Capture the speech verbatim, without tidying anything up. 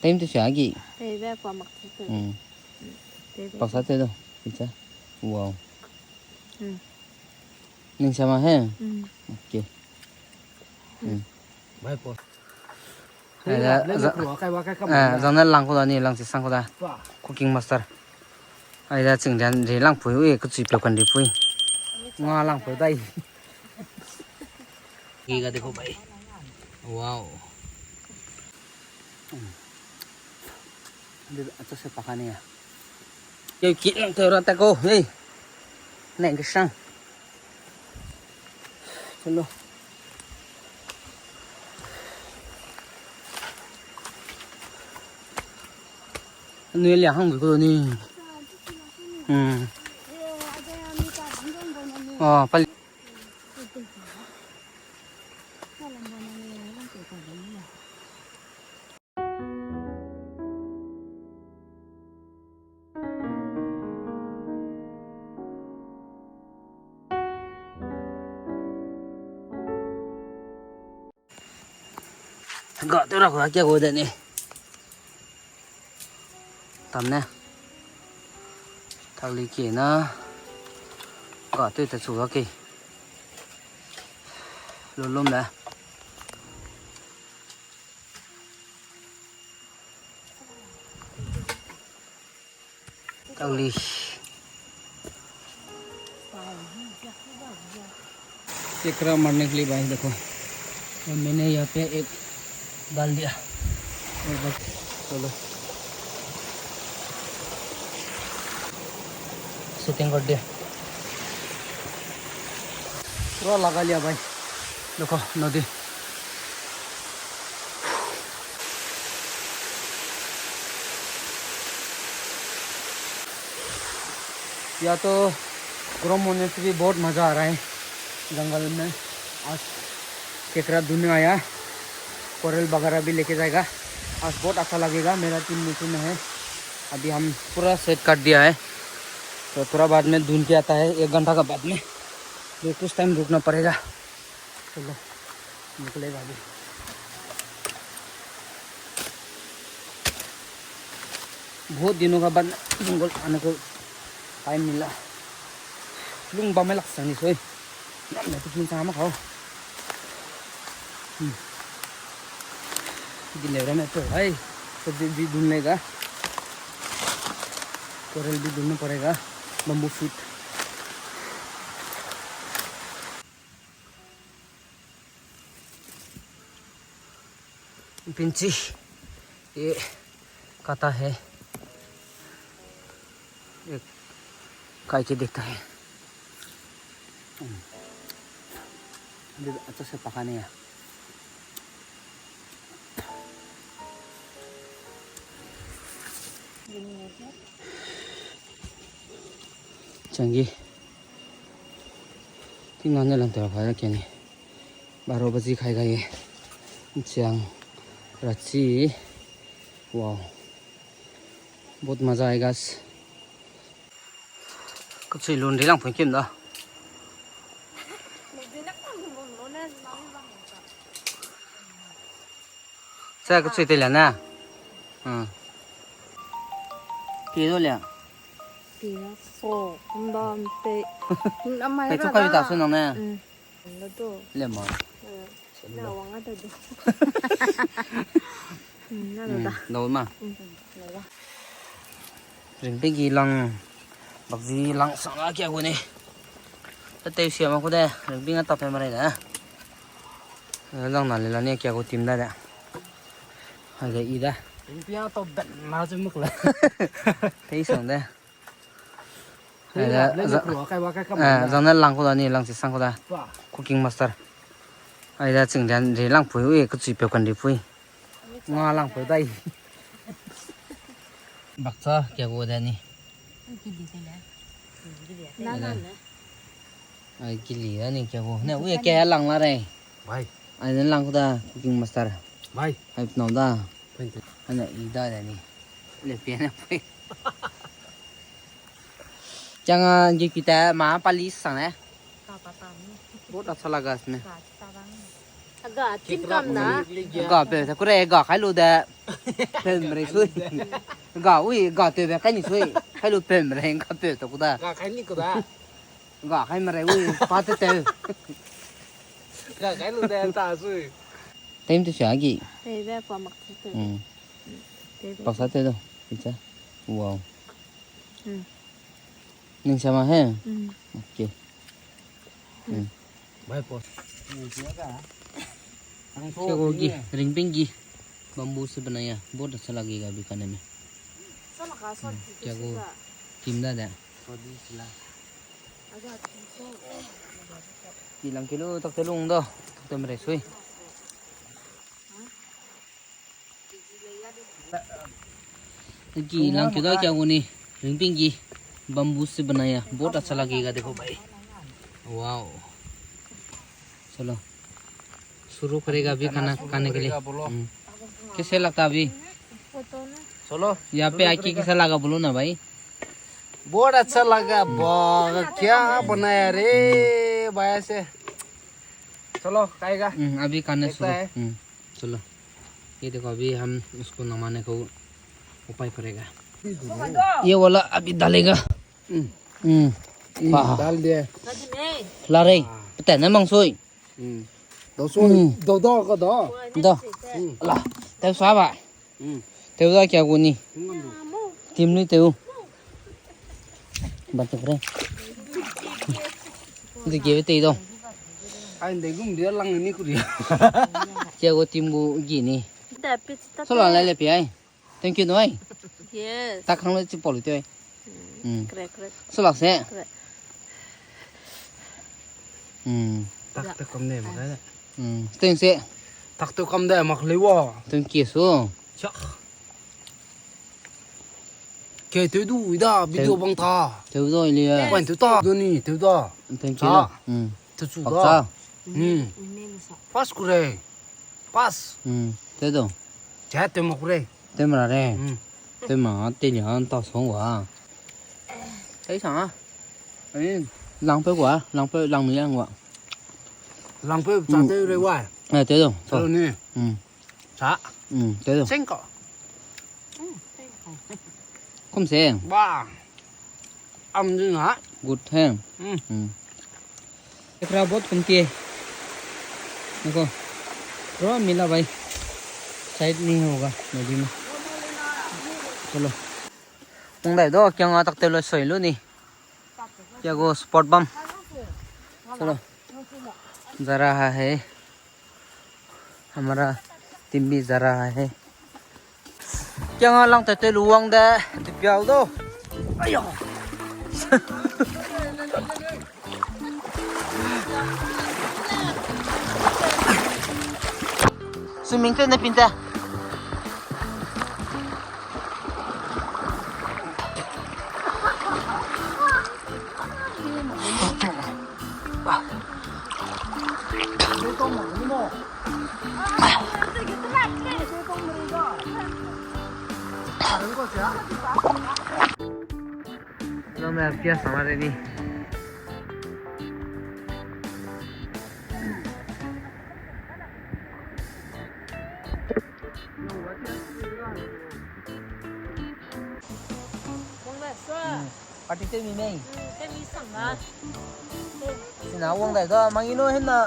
Time to siagi. Tebe pa mak te. Hmm. Tebe. Paksa te do. Pizza. Wow. Hmm. Ning sama he. Hmm. Okay. Hmm. Bye po. Ai da, za-, eh, zang ne lang ku da ni, lang si sang ku da. Cooking master. Ai da, ching dan, ri lang pui, ui, ku chui pe kan ri pui. Nga lang pui dai. Ki ga dekho bhai. Wow. Hmm. Acha se pakha ni ya. Yo ki lang te ra ta ko, hey. Neng ke sang. Chalo. Anui lia hang ko ni. Hmm. Oh, pal. Ga tew ra kua kia gu de ni. Tam ne. Thak li kie na. Ga tew ta chu ga ke. Lulum le. Kali. केकरा मारने के लिए भाई देखो, और मैंने यहाँ पे एक डाल दिया। और बस, चलो, सेटिंग कर दिया, पूरा लगा लिया भाई। देखो नदी। या तो ग्रोम होने से भी बहुत मज़ा आ रहा है जंगल में। आज केकड़ा ढूंढने आया, कोरल वगैरह भी लेके जाएगा। आज बहुत अच्छा लगेगा। मेरा टीम में से में है, अभी हम पूरा सेट कर दिया है, तो थोड़ा बाद में ढूंढ के आता है, एक घंटा का बाद में। तो कुछ टाइम रुकना पड़ेगा। चलो, निकलेगा अभी। बहुत दिनों का बाद जंगल आने को टाइम मिला। लुंग बा में लग सकनी सोई। नम ने तो किन चाह मा खाओ। हम्म। गिले रहा मैं तो भाई, सब्जी भी ढूंढ लेगा। कोरल भी ढूंढना पड़ेगा। Bamboo shoot. पिंची, ये काटा है, ये काई के देखता है। हम्म। अभी अच्छा से पका नहीं है। चंगी। Tingna ne lang tera khai ra kene. Baro baji khai gai. Chiang rachi. Wow. बहुत मज़ा आएगा। Kachui lun ri lang phun kim da. Sa kachui te la na. Hmm. Pi do lia. Pi na so, kum da, pe. Namai pe ra chu kai da. Ta su nang ne. Hmm. Nda do. Le ma. Eh, na wang a da do. Hmm, na do da. Hmm, do ma. Hmm, do da. Ringpegi lang, bakji lang sang a kia gu ni. Ta teu sia ma ku de, ringpegi nga ta pe ma rei da. Eh, lang na le la ni kia gu team da de. Hai de i da. Ringpegi nga ta ben ma chu muk la. Tei sang de. Ai da, za-, eh, zang ne lang ku da ni, lang si sang ku da. Cooking master. Ai da, ching dan ri lang pui, ui, kachui peu kan ri pui. Nga lang peu dai. Bakcha, kia gu da ni. Na, na, na. Ai, kili da ni, kia gu. Ne, ui, kia lang la rei. Bai. Ai, ne lang ku da, cooking master. Bai. Ai, pnau da. Ana i da da ni. Le pia na pui. Chang a ngi kita ma pali sang ne. बहुत अच्छा लगा इसमें। Ga, tim kam na. Ga peu, ta kure, ga kai lu de. Peu mrei sui. Ga, ui, ga tew be kai ni sui. Kai lu peu mrei, ga peu ta ku da. Ga kai ni ku da. Ga kai mrei, ui, pa te tew. Ga kai lu de, ta sui. Tem tu sia gi. Tebe pa mak te tew. Hmm. Tebe. Paksa tew do. Icha. Wow. Hmm. Ning sama he? Hmm. Okay. Hmm. Bye po. Kya ko gi, ringping gi. Bamboo se banaya, bahut accha lagega abhi khane mein. Hmm, kya ko, kim da de. Ki lang kilo, tak te lung do, tak te mrei sui. Ki lang kilo kya ko ni, ringping gi, bamboo se banaya, bahut accha lagega, dekho bhai. Wow. Chalo. शुरू करेगा अभी खाना खाने के लिए। Hmm. कैसे लगता अभी? Chalo. यहाँ पे आके कैसा लगा बोलो ना भाई। बहुत अच्छा लगा, वाह, क्या बनाया रे, भाई से। चलो, खाएगा। Hmm, अभी खाना शुरू। Hmm, चलो। ये देखो, अभी हम उसको नमाने को उपाय करेगा। ये वाला अभी डालेगा। Hmm. Hmm. Hmm, वाह। डाल दिया। Lara, pete ne mang sui. Hmm. Dau sui, dau da ka da. Da. Hmm. La, tew sa ba. Hmm. Tew da kya gu ni. Hmm. Tim lui tew. Ba tew re. Ndi ge te do. Ai, nde gum dia lang ni ku ria. Kya gu tim gu gi ni. Sola le le pi ai. Thank you noi. Yes. Tak khang le chi poli te. Hmm. Hmm. Correct, correct. Sulak se. Correct. Hmm. Tak te kam de mak le. Hmm. Teng se. Tak te kam de mak le wa. Thank you so. Chak. Ke te du da video bang ta. Te du ile. Point tu ta. Du ni te da. Thank you. Hmm. Te chu da. Hmm. Pass ku re. Pass. Hmm, te do. Cha te mak re. Te mra re. Hmm. Te ma, te lia, ta song wa. Te sang a. Ai, lang pe wa, lang pe, lang mi lang wa. Lang pe, cha te re wa. Eh, te do. Te do ni. Hmm. Cha. Hmm, te do. Seng ko. Kum se. Ba. Am ding ha. Good hai. Hmm. Hmm. Ekra bahut kum tie. Dekho. Pura mila bhai. Side nahi hoga nodi mein. Chalo. Tung dai do, kya nga tak te lo soi lu ni. Kya gu spot bam. Chalo. Za raha hai. हमारा टीम भी जा रहा है। Kya nga lang ta te lu wang de, de piau do. Ayo. Swimming te ne pinte. Lo me arpia sama ready. Party tew mi mei. Tew mi sang da. Sina wang dai da, mangi no hen na.